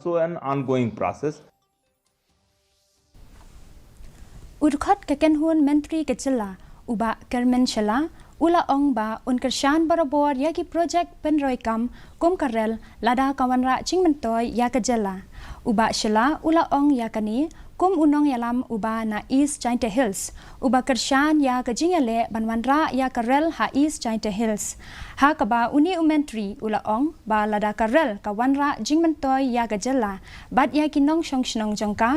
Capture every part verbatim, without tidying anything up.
also an ongoing process. U dkhot ka kynhun myntri ka jylla, u Bah Kyrmen Shylla, u la ong ba un kyrshan barabor ïa ki projek pynroi kam kum ka rel lada ka wanrah jingmyntoi ïa ka jylla. U Bah Shylla u la ong ïa kane kum u nongïalam uba na East Jaintia Hills, uba kyrshan ïa ka jingïaleh ban wanrah ïa ka rel ha East Jaintia Hills. Ha kaba une u myntri u la ong ba lada ka rel ka wanrah jingmyntoi ïa ka jylla bad ïa ki nongshong shnong jong ka,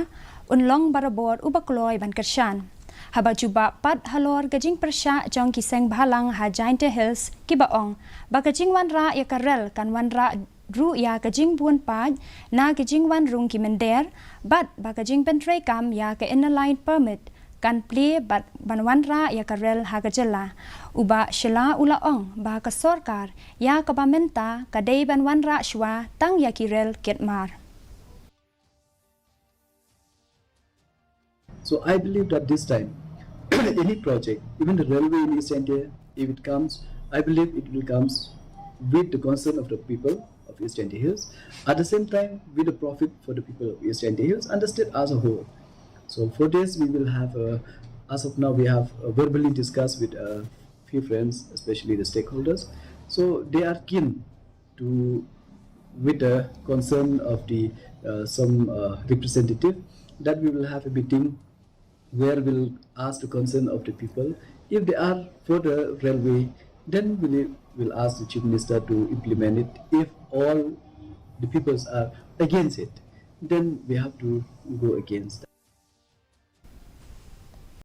un long barabor uba kloi ban kyrshan. Haba jubab pat halor ka jingpyrshah jong ki seng bhalang ha Jaintia Hills kiba ong ba ka jingwanrah ïa ka rel kan wanrah ruh ïa ka jingbun paid na ka jingwan rung ki mynder, bad ba ka jingpyntreikam ïa ka Inner Line Permit kan plie bad ban wanrah ïa ka rel ha ka jylla. U Bah Shylla u la ong ba ka sorkar ïa kaba mynta ka dei ban wanrah shuwa tang ïa ki rel kit mar. So I believe that this time, any project, even the railway in East Jaintia, if it comes, I believe it will comes with the concern of the people of East Jaintia Hills. At the same time, with the profit for the people of East Jaintia Hills and the state as a whole. So for this, we will have, uh, as of now, we have, uh, verbally discussed with a few friends, especially the stakeholders. So they are keen to, with the concern of the, uh, some, uh, representative, that we will have a meeting where we'll ask the concern of the people. If they are for the railway, then we will ask the Chief Minister to implement it. If all the peoples are against it, then we have to go against that.